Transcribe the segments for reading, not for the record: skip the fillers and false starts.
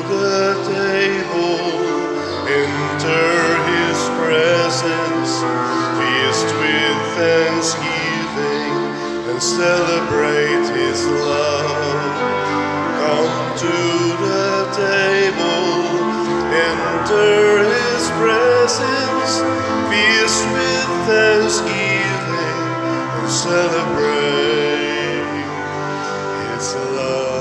the table, enter his presence, feast with thanksgiving, and celebrate his love. Come to the table, enter his presence, feast with thanksgiving, and celebrate his love.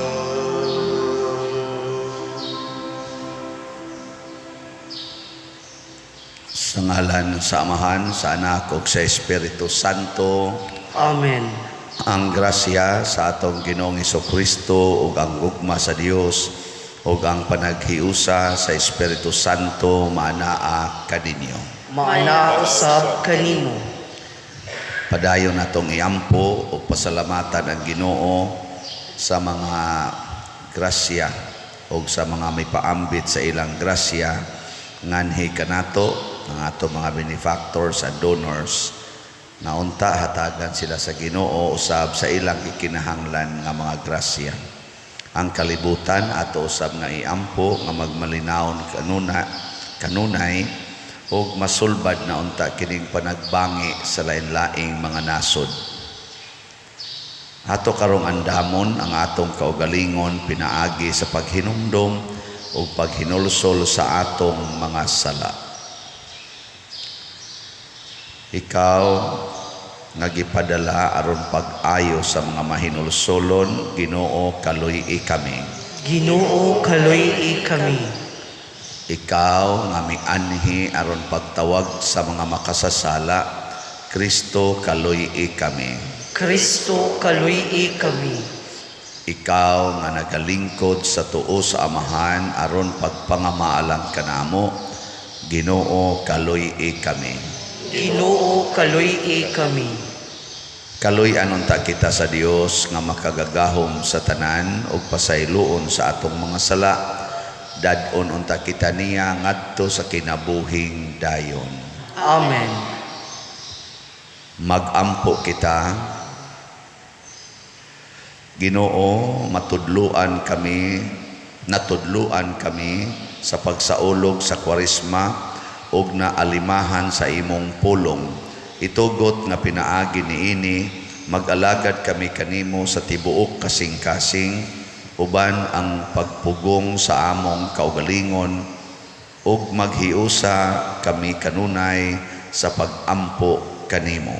Sa ngalan sa Amahan, sa Anak ug sa Espiritu Santo. Amen. Ang grasya sa atong Ginoong Kristo ug ang gugma sa Dios ug ang panaghiusa sa Espiritu Santo maanaa kaninyo. Maana usab kanimo. Padayon natong iampo ug pasalamatan ang Ginoo sa mga grasya ug sa mga may paambit sa ilang grasya nganhi kanato ang ato mga benefactors and donors nga unta hatagan sila sa Ginoo usab sa ilang gikinahanglan nga mga grasya. Ang kalibutan ato usab nga iampo nga magmalinawon kanunay ug masulbad na unta kining panagbangi sa lain-laing mga nasod. Ato karong andamon ang atong kaugalingon pinaagi sa paghinumdom ug paghinulsol sa atong mga sala. Ikaw nga gipadala aron pag-ayo sa mga mahinulsolon, Ginoo, kaluy-i kami. Ginoo, kaluy-i kami. Ikaw nga mianhi aron pagtawag sa mga makasasala, Kristo, kaluy-i kami. Kristo, kaluy-i kami. Ikaw nga nagalingkod sa tuo sa Amahan aron pagpangamaalang kanamo, Ginoo, kaluy-i kami. Ginoo, kaluy-i kami. Kaluy-an unta kita sa Dios nga makagagahom sa tanan ug pasayloon sa atong mga sala. Dad-on unta kita niya ngadto sa kinabuhing dayon. Amen. Magampo kita. Ginoo, matudluan kami, natudluan kami sa pagsaulog sa Kwaresma ug naalimahan sa imong pulong. Itugot nga pinaagi niini, mag-alagad kami kanimo sa tibuok kasing-kasing uban ang pagpugong sa among kaugalingon ug maghiusa kami kanunay sa pagampo kanimo.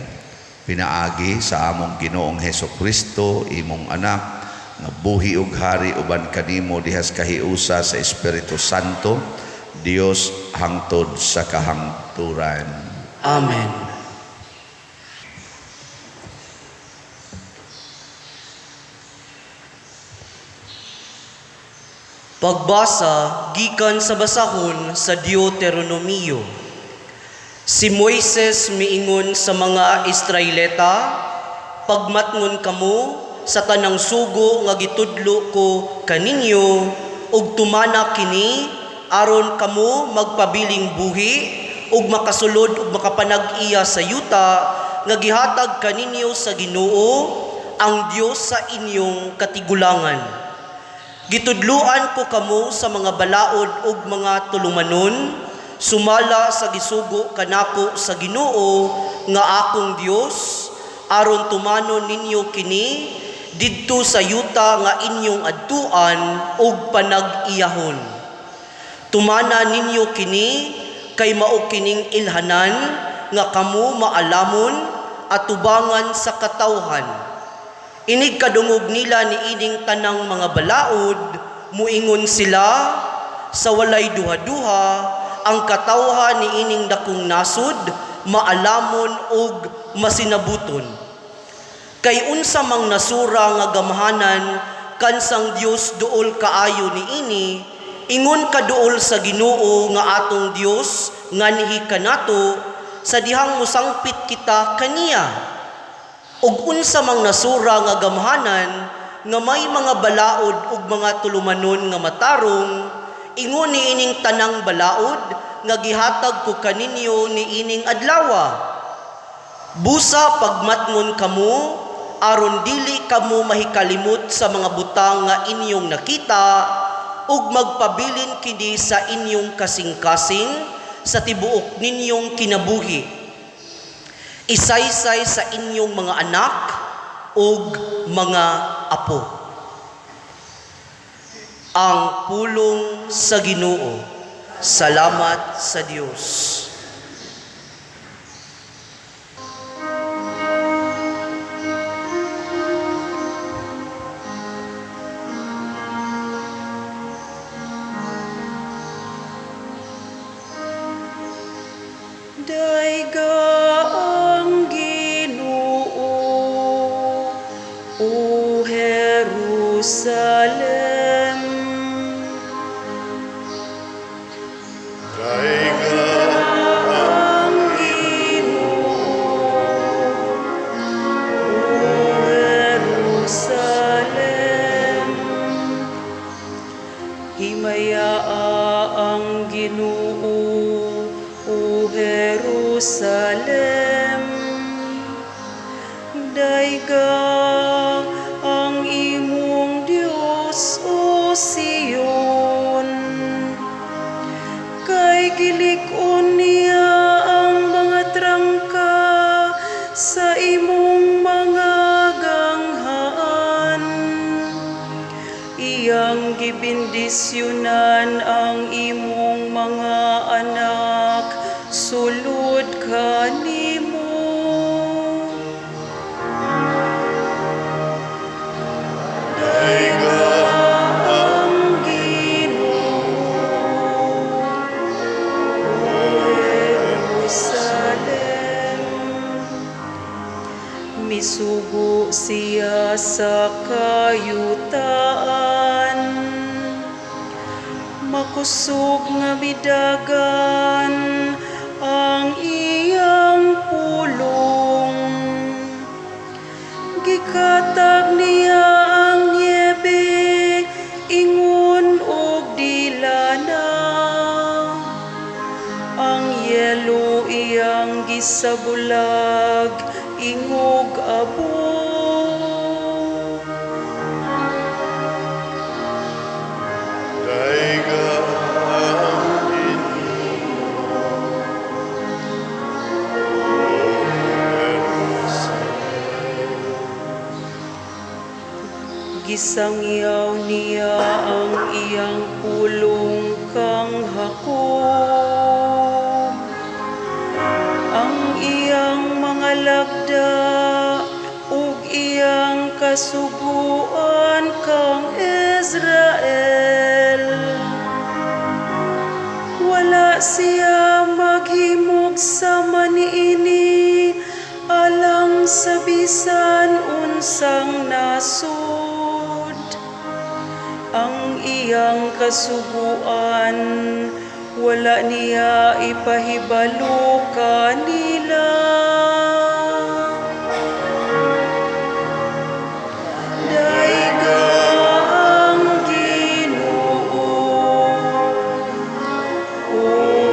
Pinaagi sa among Ginoong Heso Kristo, imong anak, nga buhi ug hari uban kanimo dihas kahiusa sa Espiritu Santo, Dios hangtod sa kahangturan. Amen. Pagbasa gikan sa basahon sa Deuteronomio. Si Moises miingon sa mga Israelita, pagmatngon kamo sa tanang sugo nga gitudlo ko kaninyo ug tumana kini aron kamo magpabiling buhi ug makasulod ug makapanag-iya sa yuta nga gihatag kaninyo sa Ginoo ang Dios sa inyong katigulangan. Gitudluan ko kamo sa mga balaod ug mga tulumanon, sumala sa gisugo kanako sa Ginoo nga akong Dios, aron tumanon ninyo kini didto sa yuta nga inyong adtuan ug panag-iyahon. Tumana ninyo kini kay mao kining ilhanan nga kamo maalamon at tubangan sa katawhan. Inig kadungog nila niining tanang mga balaod, muingon sila sa walay duha-duha, ang katawhan niining dakong nasod, maalamon ug masinabuton. Kay unsa mang nasura nga gamhanan kansang Dios duol kaayo niini, ingon kaduol sa Ginoo nga atong Dios nganhi kanato sa dihang mosangpit kita kaniya. Ug unsa mang nasura nga gamhanan nga may mga balaod ug mga tulumanon nga matarong, ingon niining tanang balaod nga gihatag ko kaninyo niining adlawa. Busa pagmatngon kamo aron dili kamo mahikalimot sa mga butang nga inyong nakita, ug magpabilin kini sa inyong kasing-kasing sa tibuok ninyong kinabuhi. Isaysay sa inyong mga anak ug mga apo. Ang pulong sa Ginoo. Salamat sa Dios. Dayga ang Ginoo, O Jerusalem. Dayga Ang Ginoo, O Jerusalem. Himayaa ang Ginoo, O Jerusalem. Dayga ang imong Dios, O Sion. Kay gilig-on niya ang mga trangka sa imong mga ganghaan. Iyang gibendisyonan ang imong mga anak sulod kanimo. Dayga Ang Ginoo, O Jerusalem. Misugo siya sa kayutaan, makusog nga midagan ang iyang pulong. Gikatag niya ang niyebe, ingon og dilana. Ang yelo iyang gisabulag, ingog abo. Dayga ang Ginoo, O Jerusalem. Gisangyaw niya ang iyang pulong kang Jacob. Ang iyang mga lagda ug iyang kasuguan kang Israel. Wala siya maghimog sama niini alang sa bisan unsang nasod. Ang iyang kasuguan wala niya ipahibalo kanila. Dayga ang Ginoo, O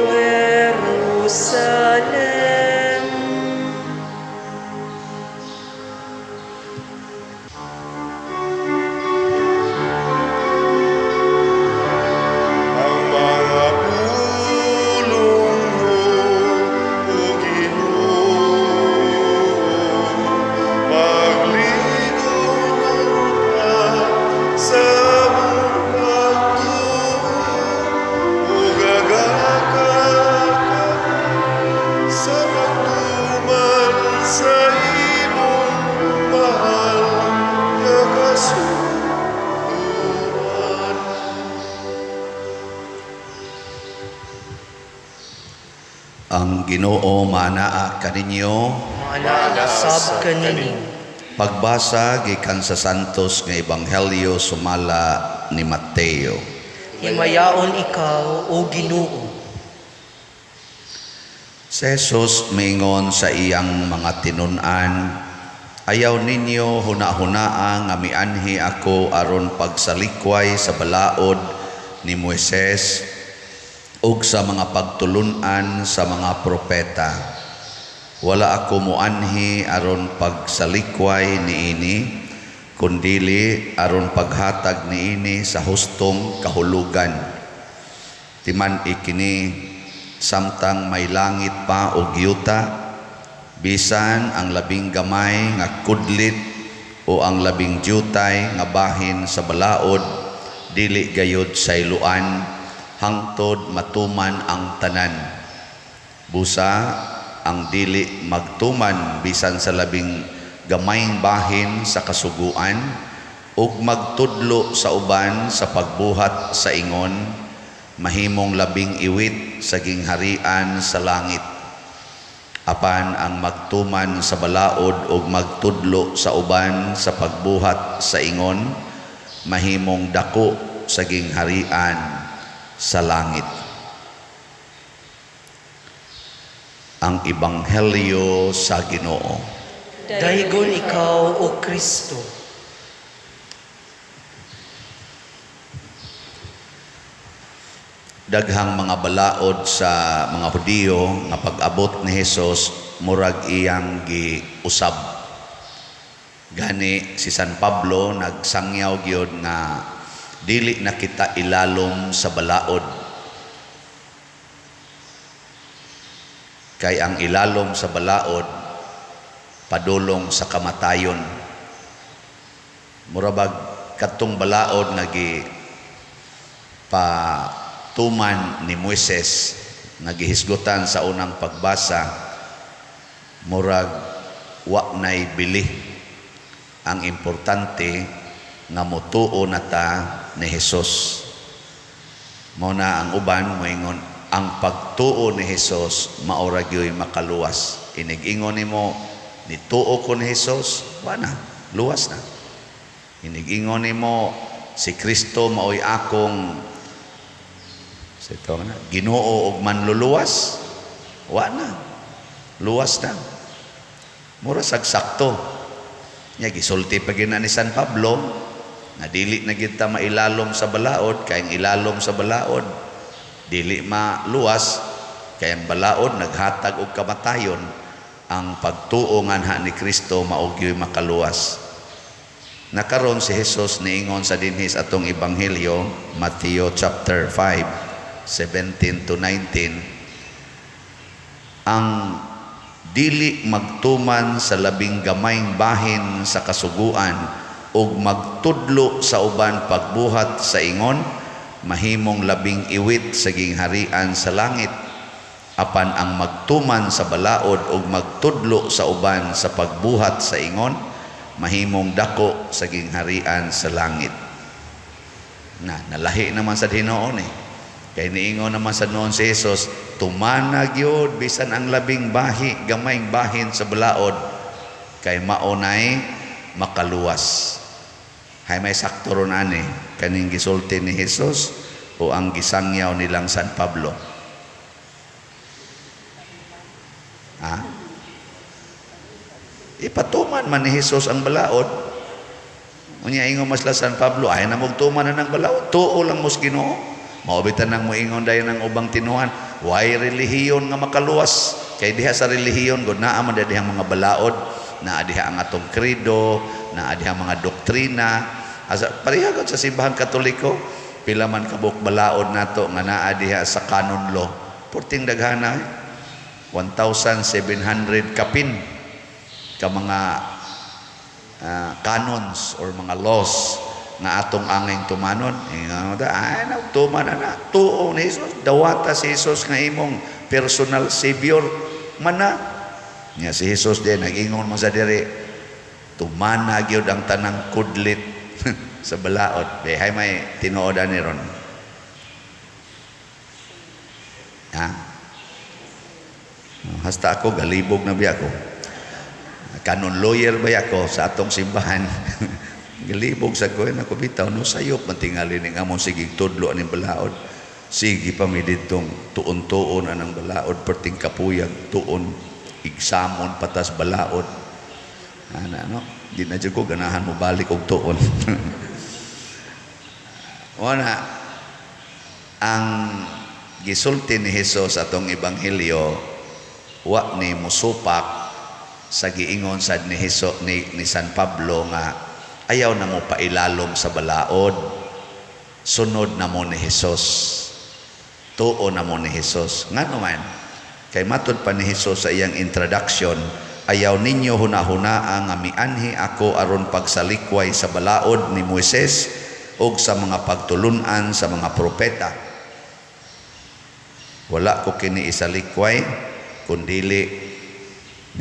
Jerusalem. Ang mga pulong mo, O Ginoo, magligon sa among pagtuo, ug agaka sa pagtuman sa imong mahal nga kasuguan. Ang Ginoo maanaa kaninyo. Maanaa sab kanini. Pagbasa gikan sa Santos nga Ebanghelyo sumala ni Mateo. Himayaon ikaw, O Ginoo. Si Jesus mingon sa iyang mga tinun-an, ayaw ninyo huna-hunaa nga mianhi ako aron pagsalikway sa balaod ni Moises ug sa mga pagtulun-an sa mga propeta. Wala ako muanhi aron pagsalikway niini, Kundili aron paghatag niini sa hustong kahulugan. Timan-i kini, samtang may langit pa og yuta, bisan ang labing gamay nga kudlit o ang labing dyutay nga bahin sa balaod dili gayod sayloan hangtod matuman ang tanan. Busa ang dili magtuman bisan sa labing gamayng bahin sa kasuguan ug magtudlo sa uban sa pagbuhat sa ingon, mahimong labing iwit sa gingharian sa langit. Apan ang magtuman sa balaod ug magtudlo sa uban sa pagbuhat sa ingon, mahimong dako sa gingharian sa langit. Ang Ebanghelyo sa Ginoo. Daygon ikaw, O Kristo. Daghang mga balaod sa mga Hudiyo nga pag-abot ni Hesus murag iyang giusab. Gani si San Pablo nagsangyaw gyud nga dili na kita ilalom sa balaod. Kay ang ilalom sa balaod padulong sa kamatayon. Murabag kadtong balaod nga gi patuman ni Moises nga gihisgutan sa unang pagbasa, murag wa nay bili. Ang importante nga motuo na ta ni Hesus. Mao na ang uban moingon ang pagtuo ni Hesus mao ra gyoy makaluwas. Inig-ingon nimo nituo ko ni Hesus, wa na, luwas na. Inig-ingon nimo si Kristo maoy akong sa ito na, Ginoo og manluluwas, wa na, luwas na. Mura sag sakto. Nya gisulti pa gyud na ni San Pablo nga dili na gyud ta mailalom sa balaod, kay ang ilalom sa balaod dili maluwas, kay ang balaod naghatag og kamatayon. Ang pagtuo nganha ni Kristo mao gyud makaluwas. Nakaron si Hesus niingon sa dinhis atong ebanghelyo, Mateo chapter 5, 17 to 19, ang dili magtuman sa labing gamayng bahin sa kasuguan ug magtudlo sa uban pagbuhat sa ingon, mahimong labing iwit sa gingharian sa langit. Apan ang magtuman sa balaod ug magtudlo sa uban sa pagbuhat sa ingon, mahimong dako sa gingharian sa langit. Na nalahi naman sa Ginoo ni. Kay niingon naman sa noon si Jesus, tumana gyud bisan ang labing bahi, gamayng bahin sa balaod, kay mao nay makaluwas. Hay may sakto ron ani kaning gisulti ni Jesus o ang gisangyaw nilang San Pablo. Ha? Ipatuman man ni Jesus ang balaod. Unya ingon mas la San Pablo, ay na mugtuman na ng balaod, tuo lang mos Ginoo. Maobitan nang moingon dayon ang ubang tinuhan, way relihiyon nga makaluwas. Kay diha sa relihiyon gud naa man dihang mga balaod, naa diha ang atong credo, naa diha mga doktrina. Asa pareha gud sa simbahang Katoliko, pila man kabuk balaod nato nga naa diha sa canon law. Porting daghana 1,700 kapin ka mga canons or mga laws nga atong angay tumanon. Ay, tuman na na. Tuo ni Jesus. Dawata si Jesus nga imong personal savior. Mana. Nga si Jesus din, nag-ingon man sa diri, tumana gyud ang tanang kudlit sa balaod. Hay may tinuod ani ron. Ha? Hasta ako, galibog na biya ko. Canon lawyer ba ako sa atong simbahan? Galibog sa ko, ako bitaw, no sayop, mantingali ning amon, sige, tudlo aning balaod. Sige pa mi didtong tuon-tuon anang balaod, perting kapuyag, tuon, igsamon, patas balaod. Ana, no? Di na dyan ko, ganahan mo balik og tuon. Wala, ang gisulti ni Hesus atong ebanghelyo, wa ni musupak sa giingon sad ni Hesus ni San Pablo nga Ayaw na mo pailalom sa balaod. Sunod na mo ni Hesus. Tuo na mo ni Hesus. Ngano man? Kay matud pa ni Hesus sa iyang introduction, "Ayaw ninyo hunahunaa nga mianhi ako aron pagsalikway sa balaod ni Moises ug sa mga pagtulunan sa mga propeta. Wala ko kini isalikway, kundili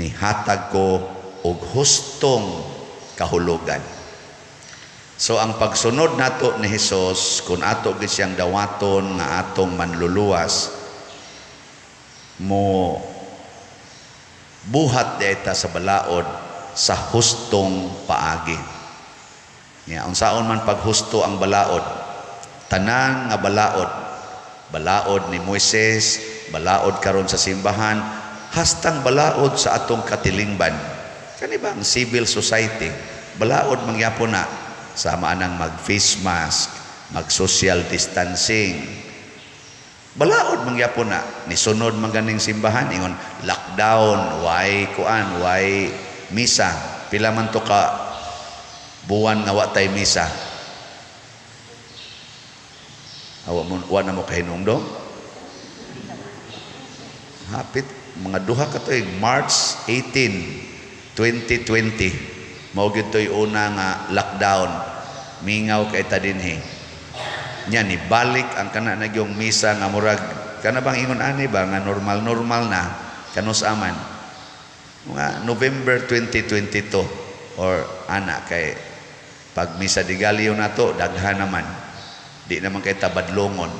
nihatag ko og hustong kahulugan." So ang pagsunod nato ni Hesus, kung ato gid siyang dawaton nga atong manluluwas, mo buhat ta sa balaod sa hustong paagi. Ya, unsaon man paghusto ang balaod? Tanan nga balaod, balaod ni Moises, balaod karon sa simbahan, hastang balaod sa atong katilingban. Kani ba ang civil society? Balaod mangyapon na sama anang mag face mask, mag social distancing. Balaod mangyapon na nisunod man ganing simbahan, ingon lockdown, way kuan, way misa. Pila man to ka buwan nga wa tay misa? Awa mo, wa na mo kahinungdong? Hapit mga 2 ka tuig, March 18, 2020. Mao gyud to'y una nga lockdown. Mingaw kay ta dinhi. Nya ni balik ang kana na gyung misa nga murag kana bang ingon ani ba nga normal-normal na kanus aman. Mga November 2022 or ana, kay pag misa de gallo nato daghan naman. Di naman kay tabadlongon.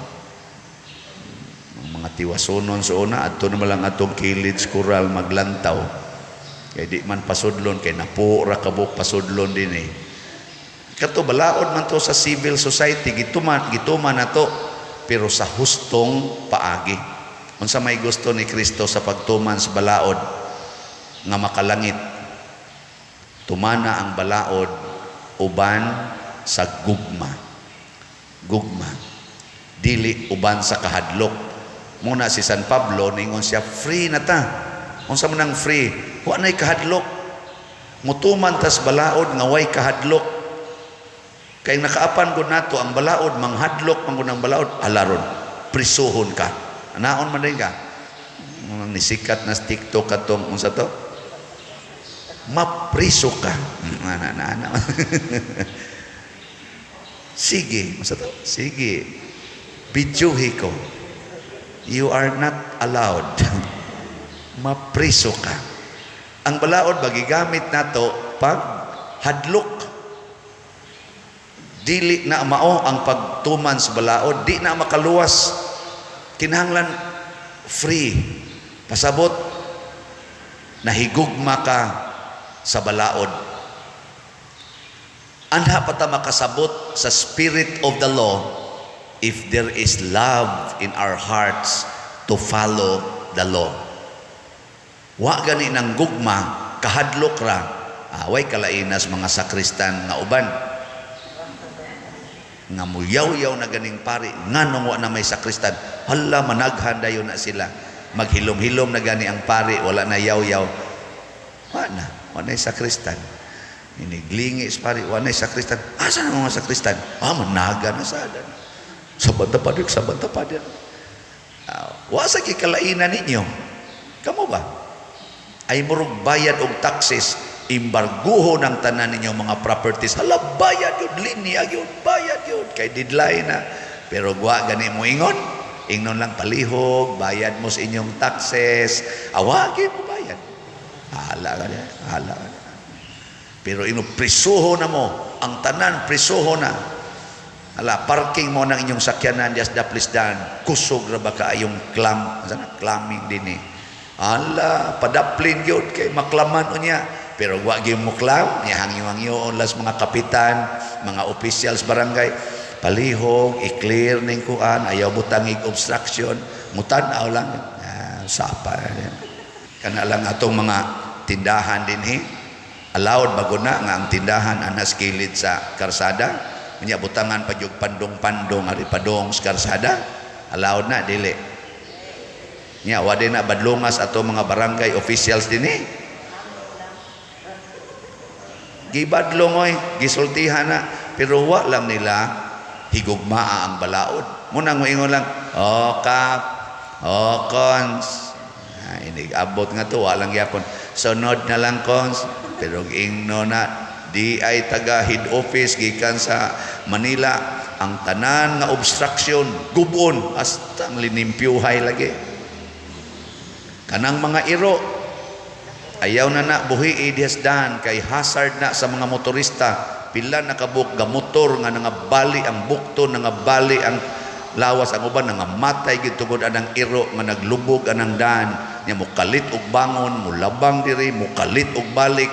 Ang mga tiwasonon sa una, adto naman lang atong kilid kural maglantaw. Kay di man pasudlon, kay napo ra kabuk pasudlon din eh. Kato balaod man to sa civil society, gituman, gituman na to, pero sa hustong paagi. Unsa may gusto ni Kristo sa pagtuman sa balaod nga makalangit? Tumana ang balaod uban sa gugma. Gugma. Dili uban sa kahadlok. Muna si San Pablo, ningon siya, free na ta. Unsa man ang free? Wa nay kahadlok. Mutuman tas balaod nga way kahadlok. Kay nakaapan gud nato ang balaod, manghadlok man gud ang balaod, alaron, prisuhon ka. Naon man din ka. Nang nisikat na sa TikTok katong unsa to? Mapriso ka. Ana na ana. Sige, unsa to? Sige. Bidyuhi ko. You are not allowed. Mapriso ka. Ang balaod ba gigamit nato pag hadlok. Dili na mao ang pagtuman sa balaod, di na makaluwas. Kinahanglan free. Pasabot nahigugma ka sa balaod. Anha pa ta makasabot sa spirit of the law if there is love in our hearts to follow the law. Wa gani ng gugma, kahadlok ra. Away kalainas mga sakristan nga uban. Nga muyaw-yaw na ganing pari, nganong wa na may sakristan? Hala, managhan dayon na sila. Maghilom-hilom na gani ang pari, wala na yaw-yaw. Wa na, wa na sakristan. Iniglingi sa pari, wa na sakristan. Asa na mga sakristan? Ah, managa na sa Sa banda pa sa banda pa. Wa sa kikalainan ninyo. Kamo ba? Ay murog bayad og taxes, embarguho ng tanan ninyo mga properties. Hala, bayad yun, linya yun, bayad yun. Kay deadline na. Pero wa gani mo ingon. Ingnon lang palihog, bayad mo sa inyong taxes. Awagi mo bayad. Hala ka niya, hala ka niya. Pero ino prisuho na mo, ang tanan prisuho na. Hala, parking mo ng inyong sakyanan dias daplisdan. Kusog ra ba kaayong clam, sana clamming din eh. Hala, padaplin gyud kay maklaman unya. Pero wa gyud mo clam, hangyo-hangyo las mga kapitan, mga officials barangay. Palihog, i-clear ning kuan, ayaw butangig obstruction, mutan-aw lang. Ah, sapa. Kana lang atong mga tindahan dinhi. Allowed bago na nga ang tindahan anas kilid sa karsada. Unya butangan pa jud pandong-pandong ari padong sa karsada. Allowed na dili. Nya wa din na badlungas ato mga barangay officials dinhi. Gibadlong oy, gisultihan na, pero wa lang nila higugmaa ang balaod. Muna moingon lang, "Oh Kap, oh Cons." Ah, inig abot nga to, wa lang gyapon. "Sunod na lang, Cons." Pero ingno na di ay taga head office gikan sa Manila, ang tanan nga obstruction gubon hasta ang linimpyuhay lagi. Kanang mga iro, ayaw na na buhi dihasdan kay hazard na sa mga motorista. Pila na kabuk gamotor nga nangabali ang bukto, nangabali ang lawas, ang uban nangamatay gid tungod anang iro nga naglubog anang daan nya, mukalit og bangon, mulabang diri, mukalit og balik.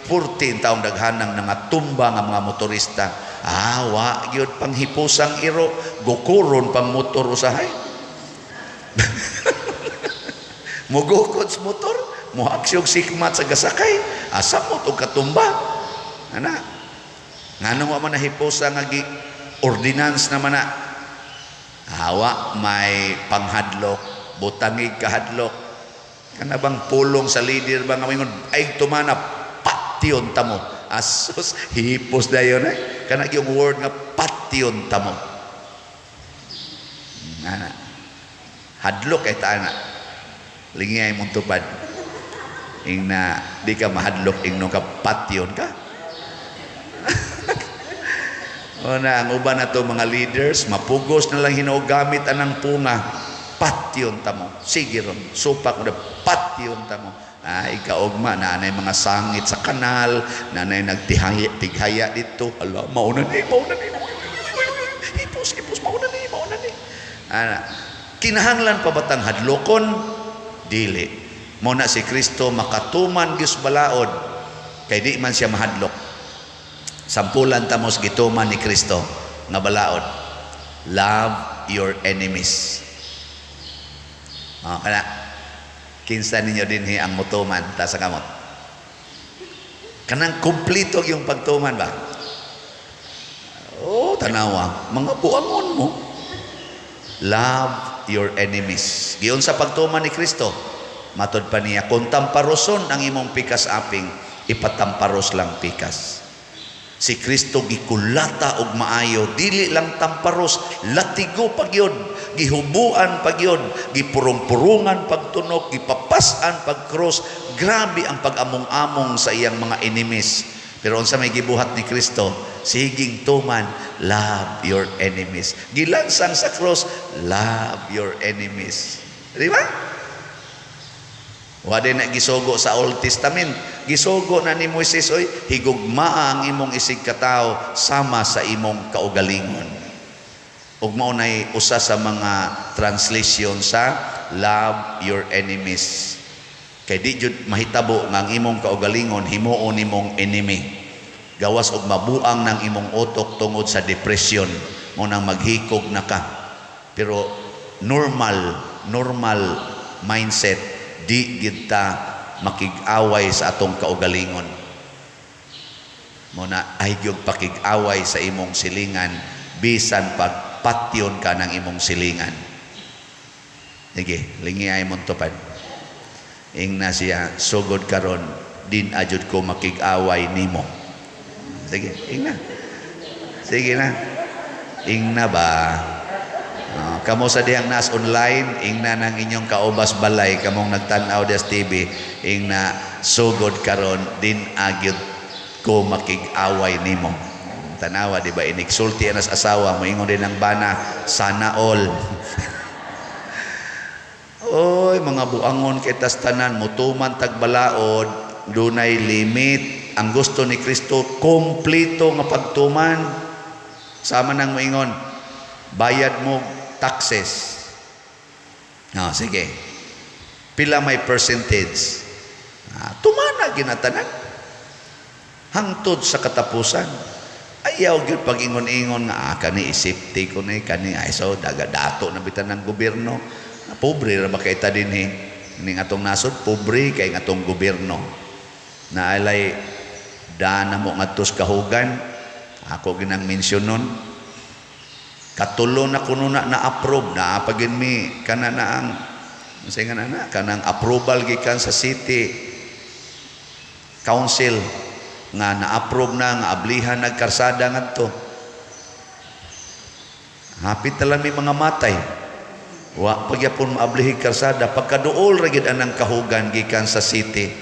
14 taong daghanang nangatumba nga mga motorista. Ah, wa gyud panghipusang iro, gukuron pang motor usahay. Mugukod sa motor, muhaksyog sikmat sa gasakay, asa mo og katumba. Ana. Nganong wa man nahipusa nga gi ordinance naman na? Hawa may panghadlok, butangig kahadlok. Kana bang pulong sa leader ba nga moingon ay tumana, patyon ta mo. Asus, hipos dayon eh. Kana yung word nga "patyon ta mo." Ana. Hadlok kay ta ana. Lingiyay mong tupad. Ing na di ka mahadlok ingno ka, patyon ka. O na, ang uban na to mga leaders, mapugos na lang hinuo gamit anang punga. "Patyon ta mo. Sige ron, supak mo na, patyon ta mo." Ah, ikaugma, naanay mga sangit sa kanal, naanay nagtihaya, tighaya dito. Ala, mauna ni, mauna ni. Hipos, hipos, mauna ni, mauna ni. Ana, kinahanglan pa batang hadlokon? Dili. Mo na si Kristo makatuman gyud balaod kay di man siya mahadlok. Sampulan tamos gituman ni Kristo nga balaod. Love your enemies. Oh, kana kinsa ninyo dinhi ang mutuman ta sa kamot? Kanang kumpleto yung pagtuman ba? Oh, tanawa, mga buangon mo. Love your enemies. Giyon sa pagtuman ni Kristo, matod pa niya, kung tamparoson ang imong pikas aping, ipatamparos lang pikas. Si Kristo gikulata og maayo, dili lang tamparos, latigo pagyod, gihubuan pagyod, gipurong-purungan pagtunok, gipapas-an pagkrus. Grabe ang pag-among-among sa iyang mga enemies. Pero unsa may gibuhat ni Kristo? Siging tuman, love your enemies. Gilansang sa cross, love your enemies. Di ba? Wa din na gisugo sa Old Testament. Gisugo na ni Moises, oy, higugmaa ang imong isig katawo sama sa imong kaugalingon. Ug mao nay usa sa mga translation sa "love your enemies." Kay di jud mahitabo nga ang imong kaugalingon himuon nimong enemy. Gawas og mabuang ng imong utok tungod sa depression, mo nang maghikog na ka. Pero normal, normal mindset, di gid ta makig-away sa atong kaugalingon. Mo na ay gyud pakig-away sa imong silingan bisan pag patyon ka ng imong silingan. Sige, lingi ay mong tupad. Ing na siya, "Sugod karon din ajud ko makig-away nimo." Sige, ing na. Sige na. Ing na ba? Kamo sa dihang nas online, ing na ng inyong kaubas balay, kamong nagtan-aw des TV, ing na, "Sugod karon din agyud ko makig-away nimo." Tanawa, di ba? Iniksulti anas asawa, moingon din ang bana, "Sana all." Oy, mga buangon kay tas tanan, mutuman tag balaod, dunay limit. Ang gusto ni Kristo, kompleto nga pagtuman. Sama nang moingon, bayad mo taxes. Ah, sige. Pila may percentage? Ah, tumana ginatanan. Hangtod sa katapusan. Ayaw gyud pag-ingon-ingon nga ah, kani safety ko ni kani ay so daga dato na bitan ng gobyerno. Ah, pobre ra ba kay ta dinhi ning atong nasod, pobre kay ng atong gobyerno. Na alay dana mo ngadto sa kahugan, ako ginang mensyon nun. Katulo na kuno na na-approve na pagin mi kana na ang unsa nga na kanang approval gikan sa city council. Nga na-approve na nga ablihan nagkarsada ngadto. Hapit na lang may mga matay. Wa pagyapon maablihi karsada pagkaduol ra gid anang Kahugan gikan sa city.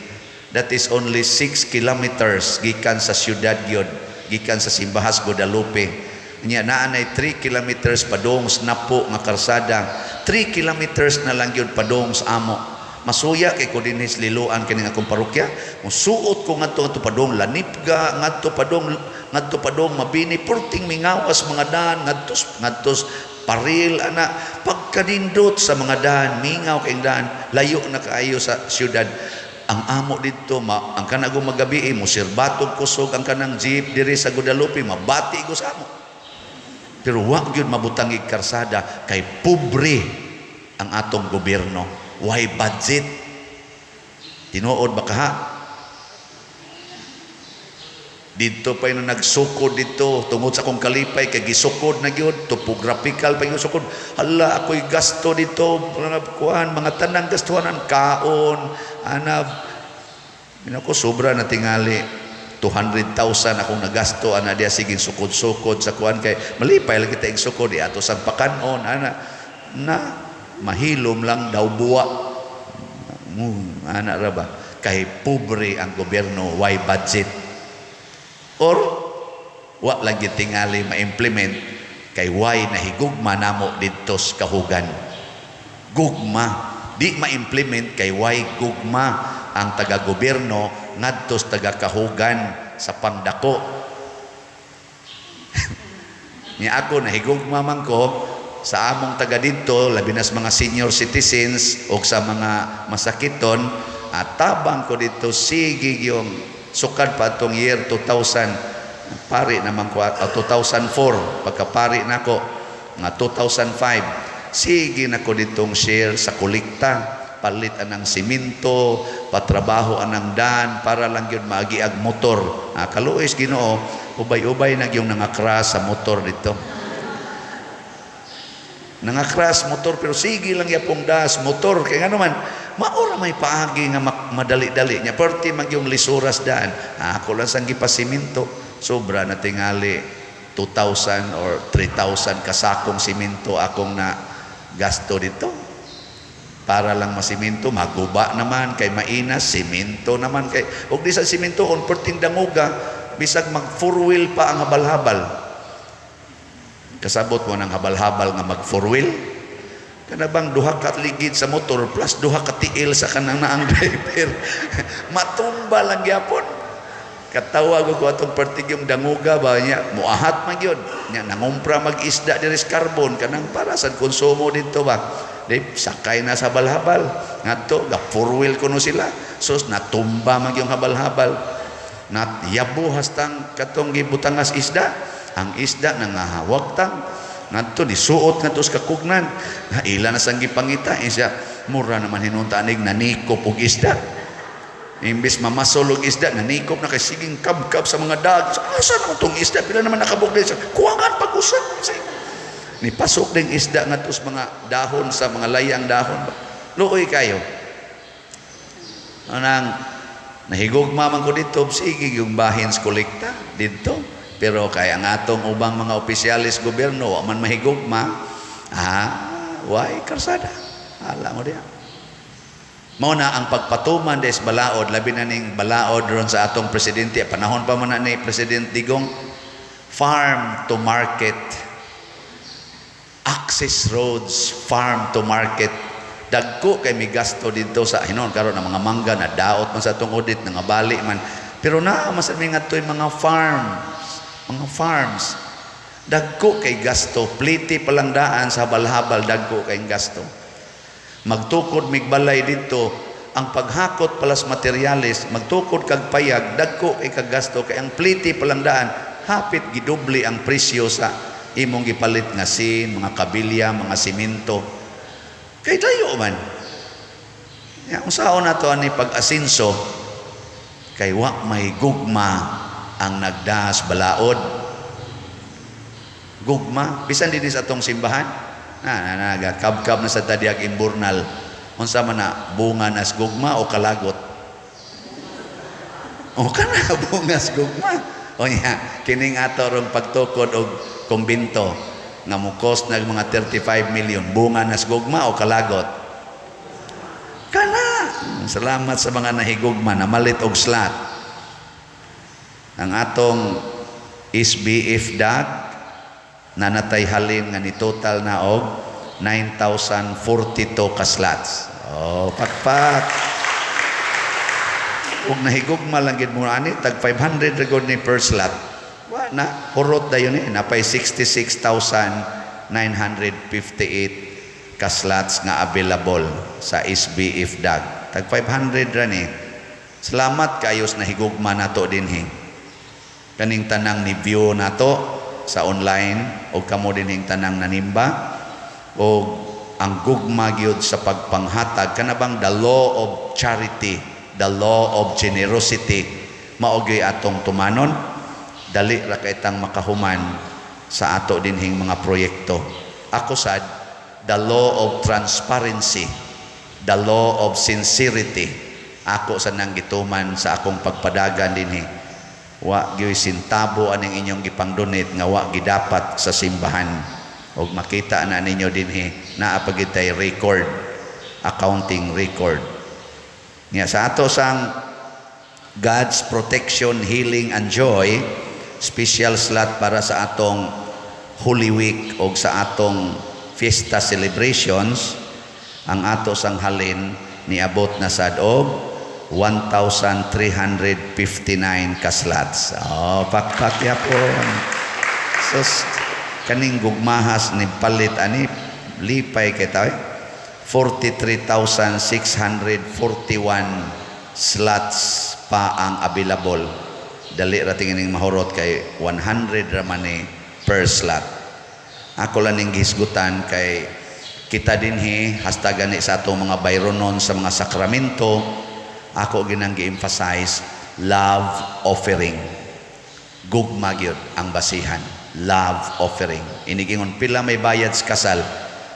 That is only 6 kilometers gikan sa syudad gyud, gikan sa Simbahas Guadalupe. Nya naa nay 3 kilometers padung sa Napo nga karsada. 3 kilometers na lang gyud padung sa amo. Masuya kay ko dinhi sa Liloan kining akong parokya. Musuot ko ngadto ngadto padung Lanipga, ngadto padung Mabini, perting mingawas mga daan ngadto ngadto Paril ana pagkanindot sa mga daan, mingaw kay daan, layo na kaayo sa syudad. Ang amo didto ma, ang kanang magabi mo sirbatog kusog ang kanang jeep diri sa Guadalupe, mabati ko sa amo. Pero wa gyud mabutang og karsada kay pobre ang atong gobyerno. Why budget? Tinuod ba kaha? Dito pa yung nagsukod dito tungod sa akong kalipay kay gisukod na gyud, topographical pa yung sukod. Hala, ako'y gasto dito, mga kuan, mga tanang gastuhanan, kaon ana ko sobra na tingali 200,000 akong nagasto ana diya, sige sukod-sukod sa kuan kay malipay lang kita sukod di ato sa pakanon ana na mahilom lang daw buwa ana ra ba kay pobre ang gobyerno, why budget or wa lang tingali ma-implement kay why nahigugma namo didto sa Kahugan. Gugma di ma-implement kay why gugma ang taga-gobyerno ngadto sa taga-Kahugan sa pangdako. Ni ako nahigugma man ko sa among taga didto, labi na sa mga senior citizens o sa mga masakiton, at tabang ko dito sige yung sukad pa atong year 2000, pari naman ko 2004, pagkapari nako nga 2005, sige nako ditong share sa kolekta, palit anang simento, patrabaho anang dan para lang yun maagiag motor. Kaluoy Ginoo, ubay-ubay na yung nangakras sa motor dito, nangakras motor, pero sige lang yapong das motor kay ngano man maura may paagi nga madali-dali nya perti mag yung lisuras daan. Ako lang sang gipasiminto, sobra na tingali 2,000 or 3,000 kasakong simento akong na gasto dito para lang masiminto. Maguba naman kay mainas simento naman kay og di sa simento on perting danguga, bisag mag four wheel pa ang habal-habal. Kasabot mo ng habal-habal nga mag four wheel, kana bang duha ka ligid sa motor plus duha ka tiil sa kanang naang driver, matumba lang gyapon. Katawa ko atong pertig yung danguga ba niya, muahat man gyud nya, nangumpra mag isda diri sa Carbon kanang para sa konsumo dito ba, di sakay na sa habal-habal ngadto ga four wheel kuno sila. Sus, natumba man yung habal-habal, nat yabo hastang katong gibutangas isda. Ang isda nangahawagtang ngadto nisuot ngadto sa kakugnan na ila na sang gipangita siya, mura naman hinunta anig nanikop og isda. Imbes mamasol og isda, nanikop na kay siging kabkab sa mga dag. Asa naman tong isda, pila naman nakabog din sa kuwangan pag-usap. Ni pasok ding isda ngadto sa mga dahon, sa mga layang dahon. Luoy kayo. Anang nahigugma man ko dito, sige yung bahin sa kolekta dito. Pero kay ang atong ubang mga opisyalis gobyerno wa man mahigugma, why karsada. Ala mo diya. Mao na ang pagpatuman des balaod, labi na ning balaod ron sa atong presidente, panahon pa man na ni President Digong, farm to market, access roads, farm to market. Dagko kay mi gasto dito sa hinon karon ang mga mangga na daot man sa atong audit, nangabali man. Pero naa man sa mi ngadtoy mga farms, mga farms. Dagko kay gasto, pliti palang daan sa habal-habal, dagko kay gasto. Magtukod migbalay dito, ang paghakot palas materyales, magtukod kag payag, dagko kay kagasto kay ang pliti palang daan, hapit gidubli ang presyo sa imong gipalit nga sin, mga kabilya, mga simento. Kay dayo man. Ya, unsaon na to ani pag-asinso kay wa may gugma ang nagdas balaod. Gugma bisan dinhi sa atong simbahan na na na kabkab na sa tadiag imburnal, unsa man na bunga nas gugma o kalagot? O kana bungas gugma. O nya, kining ato rong pagtukod og kumbinto nga mo cost nag mga 35 million, bunga nas gugma o kalagot? Kana. Salamat sa mga nahigugma na malit og slot. Ang atong SBF DAG nanatay halin nga ni total na og 9,042 ka slots. Oh, pakpak. Ug nahigugma lang gid mo ani, tag 500 ra gud ni per slot. Wa na hurot dayon ni, napay 66,958 ka slots nga available sa SBF DAG. Tag 500 ra ni. Salamat kayo sa nahigugma nato dinhi. Kaning tanang ni view nato sa online o kamo dinhing tanang nanimba o ang gugma gyud sa pagpanghatag, kana bang the law of charity, the law of generosity, mao gyud atong tumanon, dali ra kay tang makahuman sa ato dinhing mga proyekto. Ako sad, the law of transparency, the law of sincerity, ako sa nang gituman sa akong pagpadagan dinhi. Wa gyud sentabo aning inyong gipang-donate nga wa gidapat sa simbahan. Og makita na ninyo dinhi, naa pa gyud tay record, accounting record. Nya sa ato sang God's Protection, Healing and Joy, special slot para sa atong Holy Week o sa atong fiesta celebrations, ang ato sang halin niabot na sad og 1,359 ka slots. Oh, pakpak yapon. Sus, kaning gugmahas ni palit ani, lipay kay tayo. 43,641 slots pa ang available. Dali ra tingin mahurot kay 100 ra man ni per slot. Ako lang ning gihisgutan kay kita dinhi hasta gani sa atong mga bayronon sa mga sakramento, ako ginang gi-emphasize love offering. Gugma gyud ang basihan. Love offering. Inigingon pila may bayad sa kasal,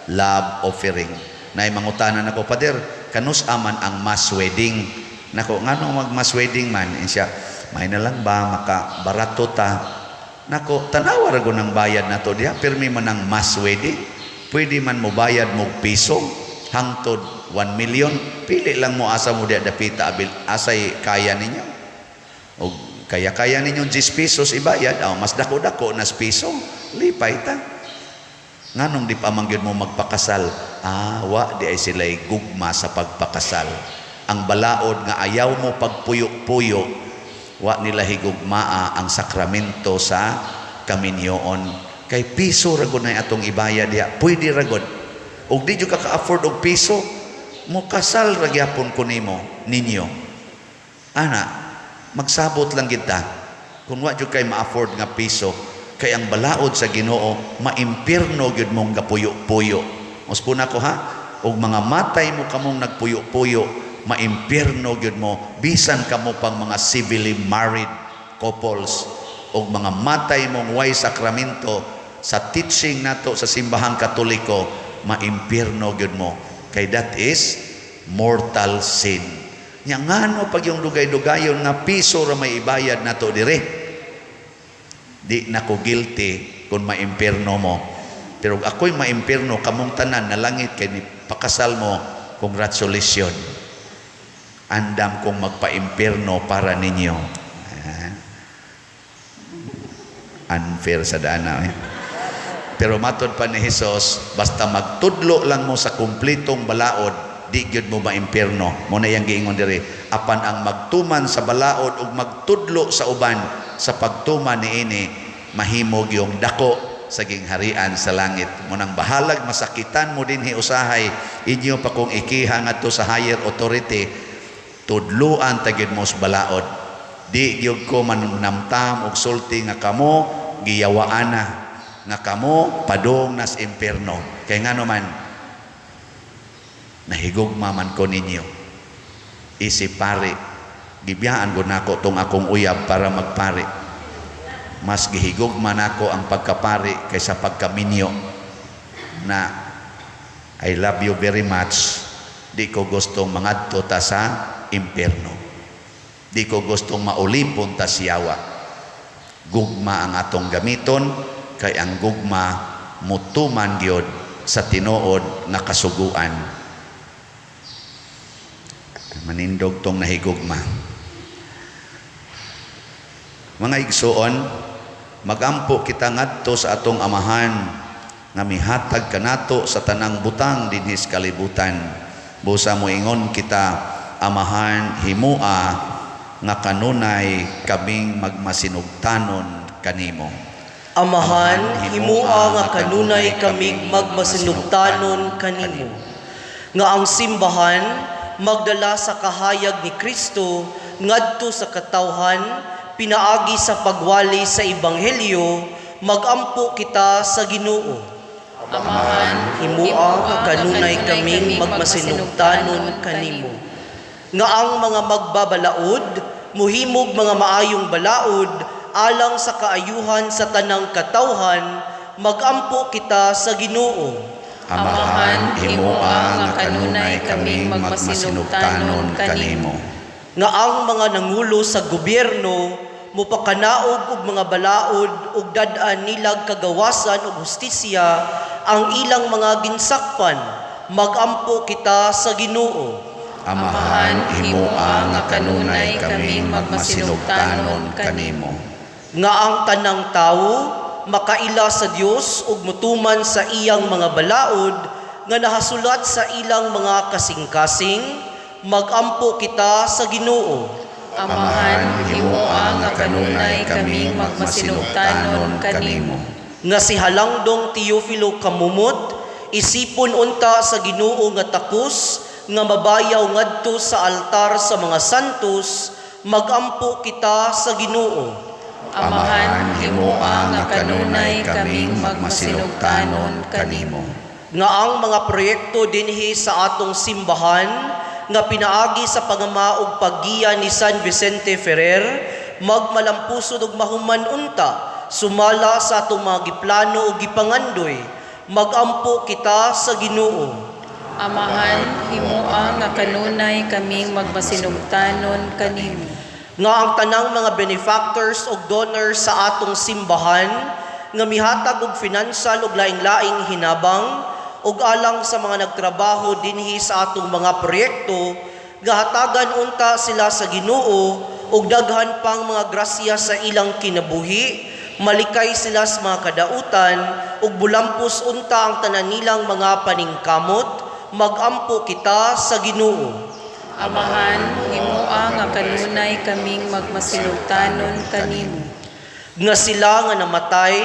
love offering. Nay mangutanan ako, "Pader, kanus aman ang mass wedding?" Nako, ngano mag mass wedding man? Insya, may na lang ba maka barato ta. Nako, tanawa ra ng bayad nato diha, pirmi man ang mass wedding. Pwede man mo bayad mo piso hangtod 1 million. Pili lang mo asa mo diha dapita abil asay kaya ninyo. Og kaya-kaya ninyo 10 pesos ibayad, aw, mas dako-dako nas piso, lipay ta. Nganong di pa man gyud mo magpakasal? Ah, wa di ay sila'y gugma sa pagpakasal. Ang balaod nga ayaw mo pagpuyo-puyo, wa nila higugmaa ang sakramento sa kaminyoon. Kay piso ra gud na atong ibayad diha, pwede ra gud. Og di jud ka ka-afford og piso, mo kasal ra gyapon ko nimo ninyo. Ana, magsabot lang kita. Kung wa jud kay ma-afford nga piso, kay ang balaod sa Ginoo, maimpirno gyud mong gapuyo-puyo. Uspon ako ha, og mga matay mo kamong nagpuyo-puyo, maimpirno gyud mo bisan kamo pang mga civilly married couples og mga matay mong way sakramento. Sa teaching nato sa Simbahang Katoliko, maimpirno gyud mo kay that is mortal sin. Nya ngano pag yung dugay-dugayon nga piso ra may ibayad nato dire? Di na ko guilty kung maimpirno mo, pero ako'y maimpirno, kamong tanan na langit kay ni pakasal mo, congratulations. Andam kong magpa-impirno para ninyo. Ah. Unfair sa dana eh. Pero matod pa ni Hesus, basta magtudlo lang mo sa kumplitong balaod, di gyud mo maimpirno. Mo na iyang giingon diri. Apan ang magtuman sa balaod ug magtudlo sa uban sa pagtuman niini, mahimog yung dako sa gingharian sa langit. Mo nang bahalag masakitan mo dinhi usahay, inyo pa kong ikiha ngadto sa higher authority, tudluan ta gyud mo sa balaod. Di gyud ko manamtam og sulti nga kamo giyawaan na, nga kamo padung nas impierno. Kay ngano man, nahigugma man ko ninyo. Isip pari, gibiyaan ko nako tong akong uyab para magpari. Mas gihigugma nako ang pagkapari kaysa pagkaminyo. Na I love you very much. Di ko gustong mangadto ta sa impierno. Di ko gustong maulipon ta sa yawa. Gugma ang atong gamiton, kay ang gugma mutuman gyud sa tinuod nga kasuguan. Manindog tong nahigugma. Mga igsuon, magampo kita ngadto sa atong Amahan nga mihatag kanato sa tanang butang dinhi sa kalibutan. Busa moingon kita, "Amahan, himua nga kanunay kaming magmasinugtanon kanimo." Amahan, himua nga kanunay kaming magmasinugtanon kanimo. Nga ang simbahan magdala sa kahayag ni Kristo ngadto sa katawhan pinaagi sa pagwali sa ebanghelyo, magampo kita sa Ginoo. Amahan, himua nga kanunay kaming magmasinugtanon kanimo. Nga ang mga magbabalaod muhimog mga maayong balaod alang sa kaayuhan sa tanang katawhan, magampo kita sa Ginoo. Amahan, himua nga kanunay kaming magmasinugtanon kanimo. Nga ang mga nangulo sa gobyerno mopakanaog og mga balaod ug dad-an nilag kagawasan ug hustisya ang ilang mga ginsakpan, magampo kita sa Ginoo. Amahan, himua nga kanunay kaming magmasinugtanon kanimo. Nga ang tanang tawo makaila sa Dios ug motuman sa iyang mga balaod nga nahasulat sa ilang mga kasing-kasing, magampo kita sa Ginoo. Amahan, himua nga kanunay kaming magmasinugtanon kanimo. Nga si Halangdong Teofilo Camomot isipon unta sa Ginoo nga takos nga mabayaw ngadto sa altar sa mga santos, magampo kita sa Ginoo. Amahan, himua nga kanunay kaming magmasinugtanon kanimo. Nga ang mga proyekto dinhi sa atong simbahan nga pinaagi sa pangama ug paggiya ni San Vicente Ferrer magmalampusod ug mahuman unta sumala sa atong mga giplano ug gipangandoy, magampo kita sa Ginoo. Amahan, himua nga kanunay kaming magmasinugtanon kanimo. Nga ang tanang mga benefactors ug donors sa atong simbahan nga mihatag og financial ug laing-laing hinabang ug alang sa mga nagtrabaho dinhi sa atong mga proyekto, gahatagan unta sila sa Ginoo ug daghan pang mga grasya sa ilang kinabuhi, malikay sila sa mga kadautan ug bulampos unta ang tanan nilang mga paningkamot, magampo kita sa Ginoo. Amahan, himua nga kanunay kaming magmasinugtanon kanimo. Nga sila nga namatay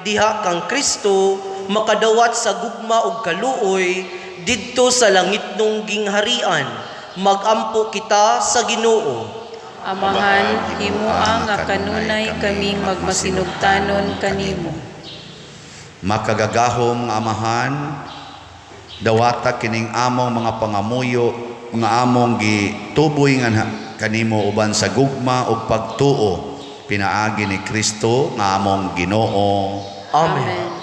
diha kang Kristo makadawat sa gugma ug kaluoy didto sa langitnong gingharian, magampo kita sa Ginoo. Amahan, himua nga kanunay kaming magmasinugtanon kanimo. Makagagahom nga Amahan, dawata kining among mga pangamuyo nga among gituboy nga kanimo uban sa gugma ug pagtuo pinaagi ni Kristo nga among Ginoo. Amen.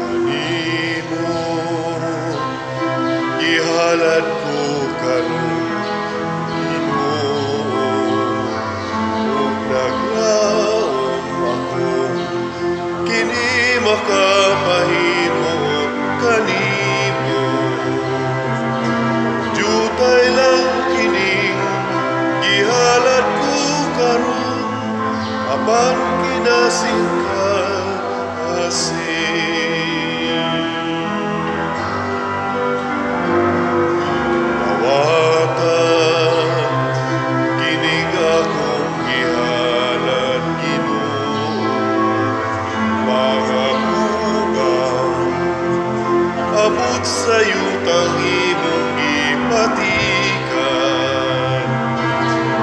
Kanimo gihalad ko karon, Ginoo, ug naglaom ako kini makapahimuot kanimo. Jutay lang kining gihalad ko karon, apan kinasingkasing. Dawata kining akong gihalad, Ginoo, mga bugang abot sa yutang imong gipatikan.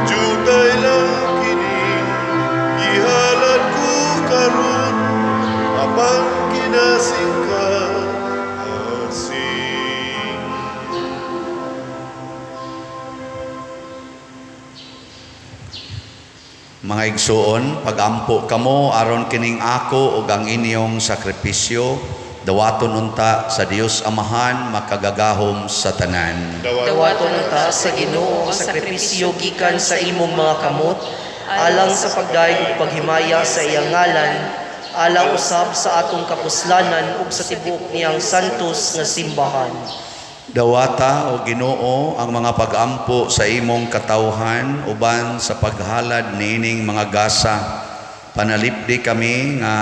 Jutay lang kining gihalad ko karon, apan kinasingkasing. Mga igsuon, pagampo kamo aron kining ako ug ang inyong sakripisyo Dawaton unta sa Dios Amahan makagagahom sa tanan. Dawaton unta sa Ginoo ang sakripisyo gikan sa imong mga kamot, alang sa pagdayeg ug paghimaya sa iyang ngalan, alang usab sa atong kapuslanan ug sa tibuok niyang santos nga simbahan. Dawata o Ginoo ang mga pagampo sa imong katawhan uban sa paghalad niining mga gasa. Panalipdi kami nga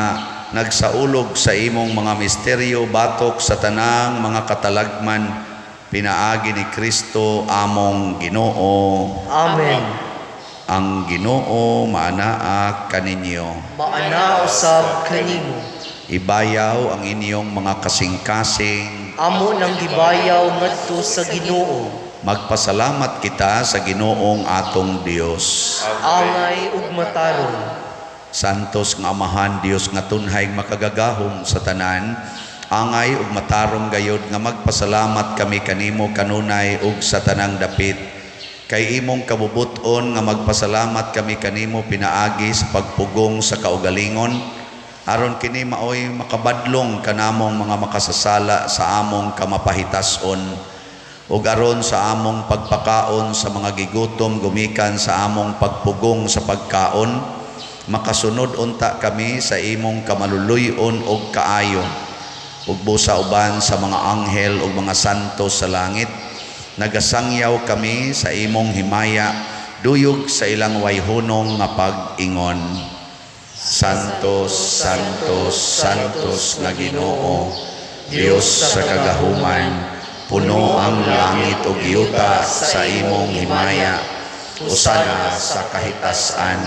nagsaulog sa imong mga misteryo batok sa tanang mga katalagman pinaagi ni Kristo among Ginoo. Amen. Ang Ginoo maanaa kaninyo. Maana usab kanimo. Ibayaw ang inyong mga kasing-kasing. Amo nang gibayaw ngadto sa Ginoo. Magpasalamat kita sa Ginoong atong Dios. Angay ug matarong. Santos nga Amahan, Dios nga tunhay makagagahom sa tanan, angay ug matarong gayod nga magpasalamat kami kanimo kanunay ug sa tanang dapit. Kay imong kabubut-on nga magpasalamat kami kanimo pinaagi sa pagpugong sa kaugalingon, aron kini maoy makabadlong kanamong mga makasasala sa among kamapahitas-on, ug aron sa among pagpakaon sa mga gigutom gumikan sa among pagpugong sa pagkaon, makasunod unta kami sa imong kamaluluy-on ug kaayo, ug busa uban sa mga anghel ug mga santo sa langit, nagasangyaw kami sa imong himaya, duyog sa ilang wayhunong nga pag-ingon. Santos, Santos, Santos nga Ginoo, Dios sa kagahuman, puno ang langit ug yuta sa imong himaya. Hosana sa kahitasan.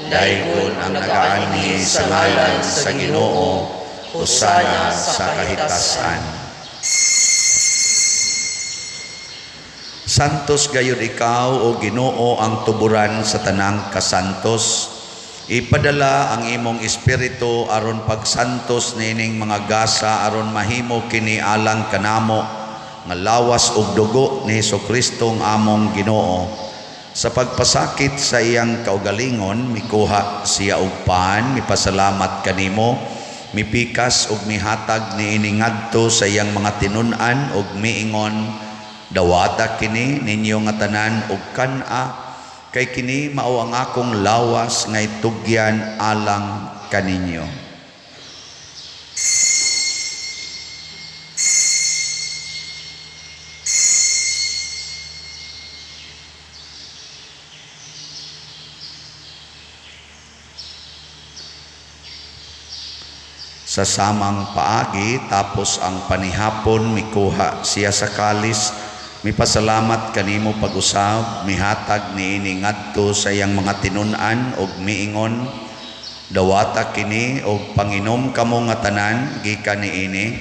Daygon ang nagaanhi sa ngalan sa Ginoo. Hosana sa kahitasan. Santos gayud ikaw o Ginoo ang tuburan sa tanang kasantos. Ipadala ang imong espiritu aron pagsantos niining mga gasa aron mahimo kini alang kanamo nga lawas ug dugo ni Hesukristo ang among Ginoo. Sa pagpasakit sa iyang kaugalingon, mikuha siya og pan, mipasalamat kanimo, mipikas ug mihatag niini ngadto sa iyang mga tinun-an ug miingon, dawata kini ninyo nga tanan ug kan-a, kay kini mao ang akong lawas nga itugyan alang kaninyo. Sa samang paagi, tapos ang panihapon, mikuha siya sa kalis, mipasalamat kanimo pag-usab, mihatag niini ngadto sa iyang mga tinun-an og miingon, dawata kini og panginom kamo nga tanan gikan niini,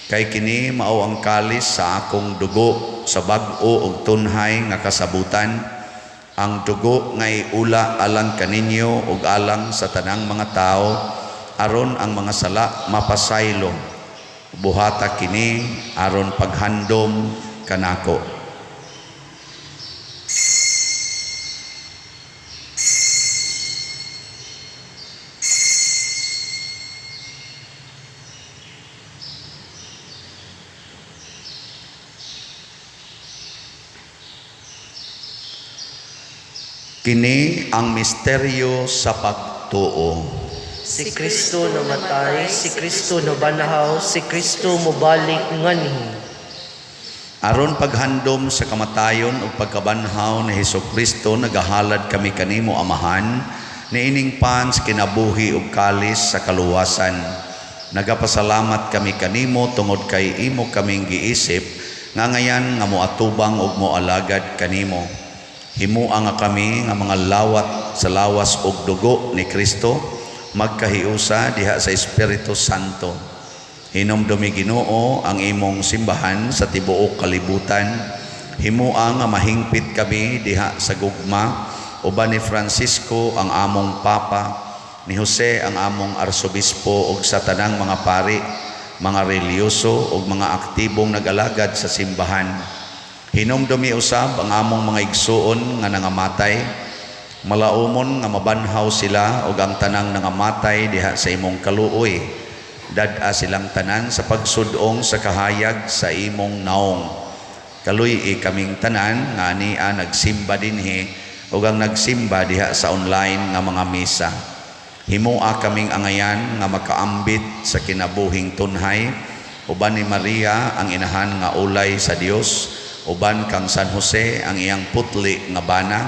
kay kini mao ang kalis sa akong dugo sa bag-o og tunhay nga kasabutan, ang dugo nga iula alang kaninyo ug alang sa tanang mga tawo, aron ang mga sala mapasaylo. Buhata kini aron paghandom kanako. Kini ang misteryo sa pagtuo. Si Kristo namatay, si Kristo nabanhaw, si Kristo mobalik nganhi. Aron paghandom sa kamatayon ug pagkabanhaw ni Hesukristo, nagahalad kami kanimo Amahan, niining pan sa kinabuhi ug kalis sa kaluwasan. Nagapasalamat kami kanimo tungod kay imo kaming giisip nga ngayan nga moatubang ug moalagad kanimo. Himua nga kami nga mga lawat sa lawas ug dugo ni Kristo, magkahiusa diha sa Espiritu Santo. Hinumdumi Ginoo ang imong simbahan sa tibuok kalibutan. Himua nga mahingpit kami diha sa gugma uban ni Francisco ang among Papa, ni Jose ang among Arsobispo ug sa tanang mga pari, mga relihiyoso ug mga aktibong nag-alagad sa simbahan. Hinumdumi usab ang among mga igsuon nga nangamatay, malaumon nga mabanhaw sila ug ang tanang nangamatay diha sa imong kaluoy. Dad-a silang tanan sa pagsudong sa kahayag sa imong naong. Kaluy-i kaming tanan nga ania nagsimba dinhi ug ang nagsimba diha sa online nga mga misa. Himoa kaming angayan nga makaambit sa kinabuhing tunhay uban ni Maria ang inahan nga ulay sa Dios, uban kang San Jose ang iyang putli nga bana,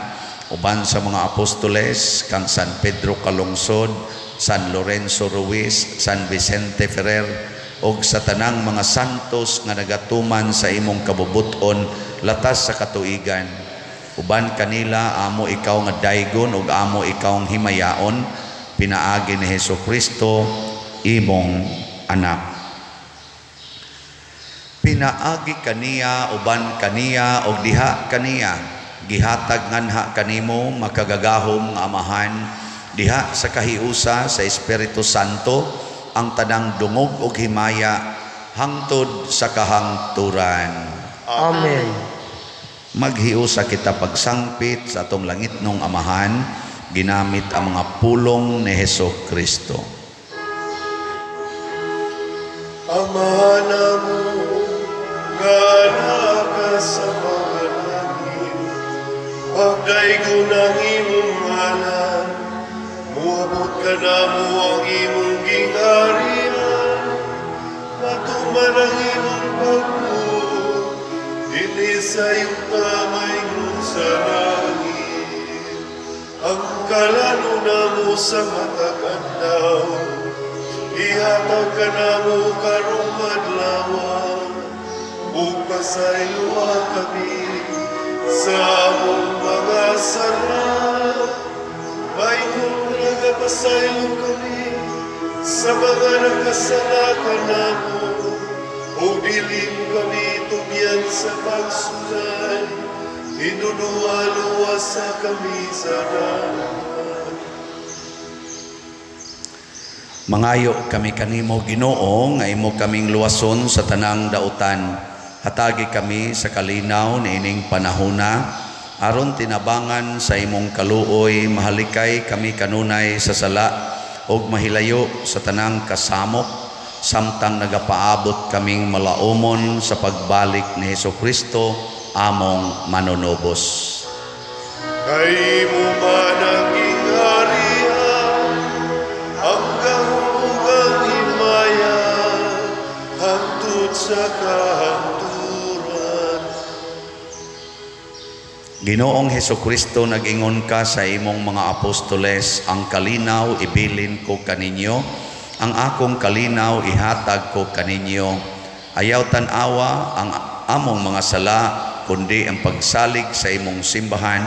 uban sa mga apostoles kang San Pedro Calungsod, San Lorenzo Ruiz, San Vicente Ferrer ug sa tanang mga santos nga nagatuman sa imong kabubut-on latas sa katuigan. Uban kanila amo ikaw nga daygon ug amo ikaw ang himayaon pinaagi ni Hesus Kristo imong anak. Pinaagi kaniya, uban kaniya ug diha kaniya, gihatag nganha kanimo, makagagahom nga Amahan, diha sa kahiusa sa Espiritu Santo, ang tanang dungog ug himaya hangtod sa kahangturan. Amen. Maghiusa kita pagsangpit sa atong langitnong Amahan ginamit ang mga pulong ni Heso Kristo. Ama namo nga naa ka sa mga langit, pagdaygon ang imong ngalan, muabot kanamo ang imong gingharian, matuman ang imong pagbuot, dinhi sa yuta maingon sa langit. Ang kalanon namo sa matag adlaw, ihatag kanamo karong adlaw, ug pasayloa kami sa among mga sala, maingon nga nagapasaylo kami sa mga nakasala kanamo, ug dili mo kami tugyan sa pagsulay, hinunua luwasa kami sa daot. Mangayo kami kanimo, Ginoo, nga imo kaming luwason sa tanang dautan. Hatagi kami sa kalinaw niining panahona aron tinabangan sa imong kaluoy mahalikay kami kanunay sa sala ug mahilayo sa tanang kasamok samtang nagapaabot kaming malaumon sa pagbalik ni Hesus Kristo among manunubos. Kay imo man ang gingharian, ang gahom ug ang himaya, hangtod sa kahangturan. Ginoong Hesus Kristo, nag-ingon ka sa imong mga apostoles, "Ang kalinaw ibilin ko kaninyo, ang akong kalinaw ihatag ko kaninyo. Ayaw tan-awa ang among mga sala, kundi ang pagsalig sa imong simbahan,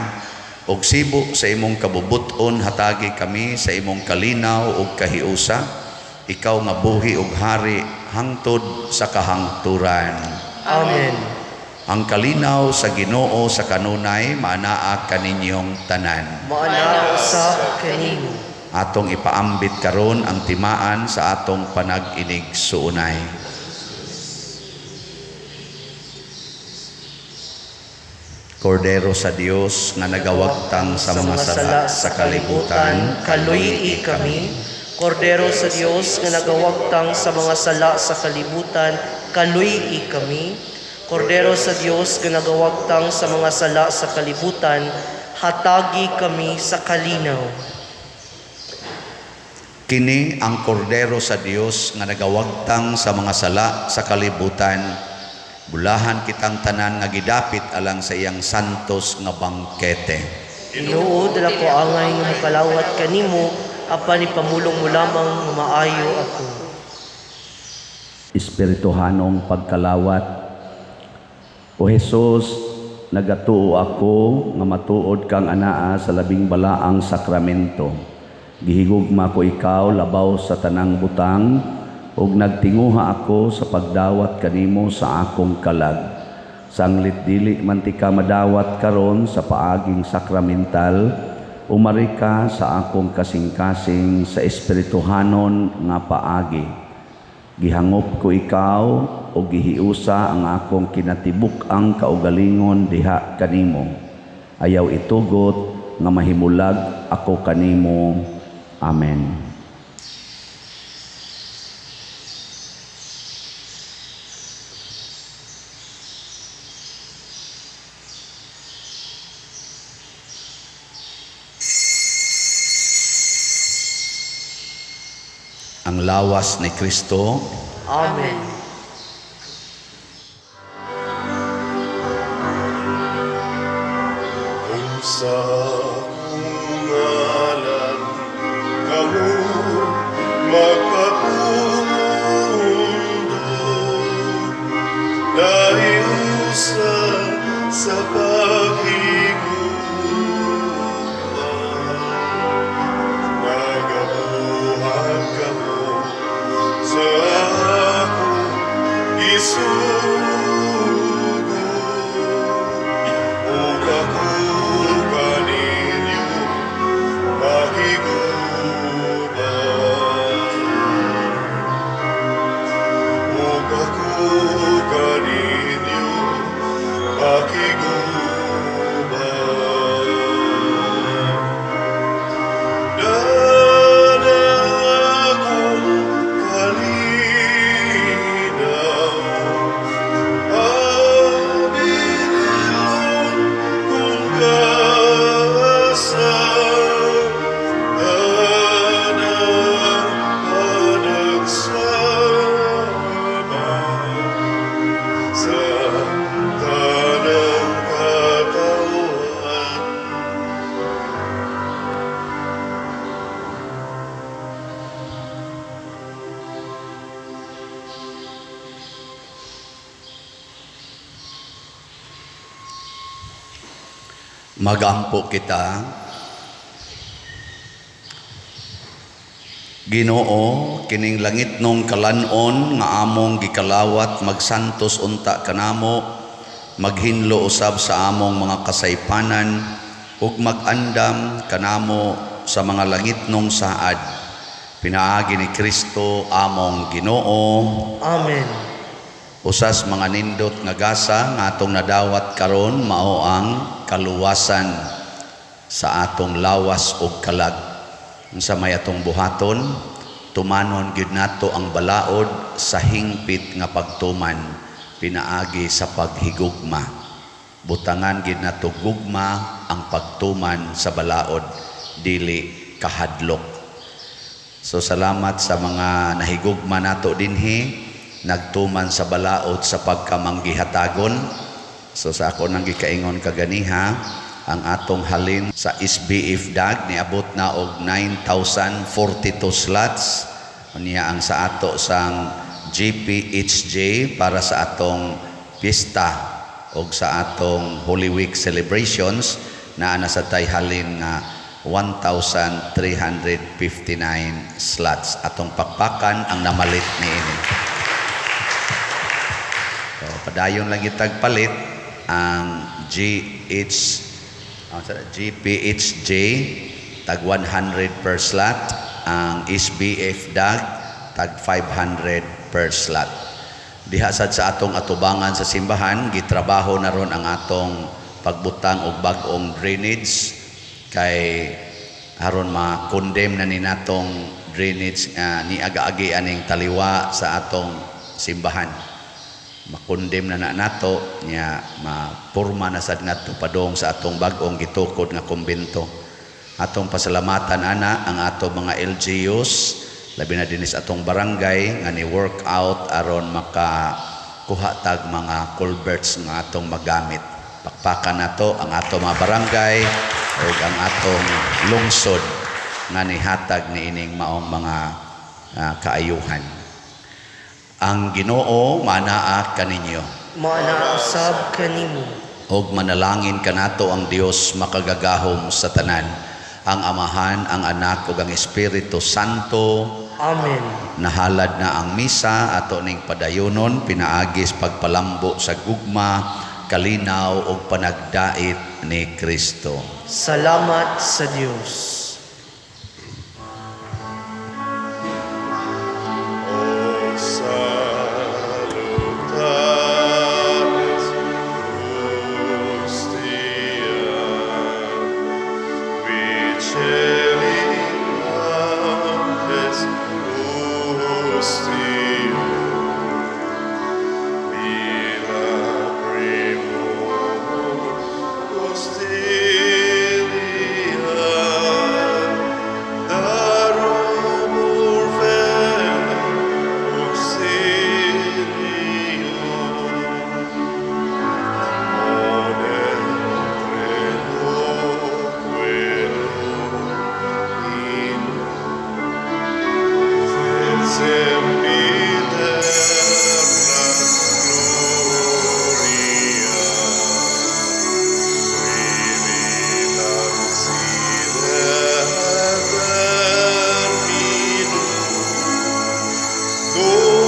ug sibo sa imong kabubut-on hatagi kami sa imong kalinaw ug kahiusa, ikaw nga buhi ug hari hangtod sa kahangturan." Amen. Ang kalinaw sa Ginoo sa kanunay maanaa kaninyong tanan. Maanaa usab kanimo. Atong ipaambit karon ang timaan sa atong panag-inig-suunay. Kordero sa Dios nga nagawagtang sa mga sala sa kalibutan, kaluy-i kami. Kordero sa Dios nga nagawagtang sa mga sala sa kalibutan, kaluy-i kami. Kordero sa Dios nga nagawagtang sa mga sala sa kalibutan, hatagi kami sa kalinaw. Kini ang Kordero sa Dios nga nagawagtang sa mga sala sa kalibutan. Bulahan kitang tanan nga gidapit alang sa iyang santos nga bangkete. Ginoo, dili ko angay nga mokalawat kanimo, apan ipamulong mo lamang nga maayo ako. Espirituhanong pagkalawat. O Hesus, nagatuo ako nga matuod kang anaa sa labing balaang sakramento. Gihigugma ko ikaw labaw sa tanang butang ug nagtinguha ako sa pagdawat kanimo sa akong kalag. Sanglit dili man tika madawat karon sa paaging sakramental, umari ka sa akong kasing-kasing sa espirituhanon nga paagi. Gihangop ko ikaw o gihiusa ang akong kinatibuk-ang kaugalingon diha kanimo. Ayaw itugot nga mahimulag ako kanimo. Amen. Lawas ni Kristo. Amen. Kung sa akong ngalan kamo makapundo, nahiusa sa paghigugma, nagabuhat kamo sa akong isugo, ug ako kaninyo makiguban. Ug ako kaninyo makiguban. Dana akong kalinaw, ang bililon kong gasa, Dana panagsama sa tanang katawhan. Magampo kita. Ginoo, kining langitnong kalan-on nga among gikalawat magsantos unta kanamo, maghinlo usab sa among mga kasaypanan ug mag-andam kanamo sa mga langitnong saad. Pinaagi ni Kristo among Ginoo. Amen. Usas mga nindot nga gasa nga atong nadawat karon mao ang kaluwasan sa atong lawas ug kalag. Unsa may atong buhaton, tumanon gyud nato ang balaod sa hingpit nga pagtuman pinaagi sa paghigugma. Butangan gyud nato gugma ang pagtuman sa balaod, dili kahadlok. So salamat sa mga nahigugma nato dinhi, nagtuman sa balaod sa pagkamanggihatagon. So sa ako nang gikaingon kaganiha, ang atong halin sa SBF DAG niabot na og 9,042 slots. Unya ang sa ato sang GPHJ para sa atong pista og sa atong Holy Week celebrations naa na sa tay halin nga 1,359 slots. Atong pakpakan ang namalit niini. So, padayon lang kitag palit ang GPHJ tag 100 per slot, ang SBF DAG tag 500 per slot. Diha sad sa atong atubangan sa simbahan, gitrabaho na ron ang atong pagbutang og bag-ong drainage kay aron ma-condemn na ni natong drainage nga ni aga-agi aning taliwa sa atong simbahan. Makondem na na nato nya mapurma na sad ngadto padung sa atong bag-ong gitukod nga kumbento. Atong pasalamatan ana ang ato mga LGUs, labi na dinhi sa atong barangay nga ni work out aron makakuha tag mga culverts nga atong magamit. Pakpakan nato ang ato mga barangay ug ang atong lungsod nga nihatag niining maong mga kaayuhan. Ang Ginoo manaa kaninyo. Maanaa usab kanimo. Og manalangin kanato ang Dios makagagahom sa tanan, ang Amahan, ang Anak ug ang Espiritu Santo. Amen. Nahalad na ang misa ato ning padayonon pinaagis pagpalambo sa gugma, kalinaw ug panagdait ni Kristo. Salamat sa Dios. O salutaris hostia, qui celi ampes hostio, mila primo hostilia. Go.